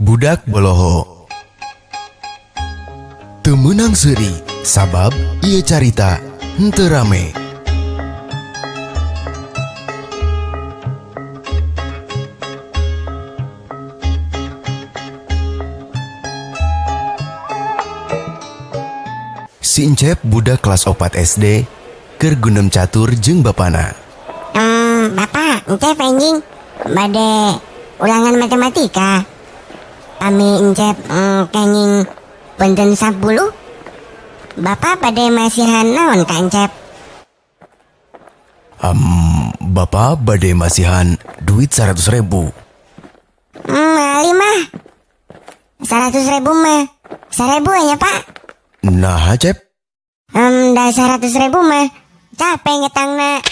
Budak Boloho. Teu meunang seuri sabab ieu carita henteu rame. Si Encep budak kelas 4 SD keur gundem catur jeung bapana. Bapak, Encep anjing bade ulangan matematika. Kami Encep kenging benten 10. Bapak bade masihan naon ka Encep? Bapak bade masihan duit 100 ribu. Ali mah. 100 ribu mah. 1.000 aja, Pak. Nah, Cep. Dah 100 ribu mah. Capek ngetangna.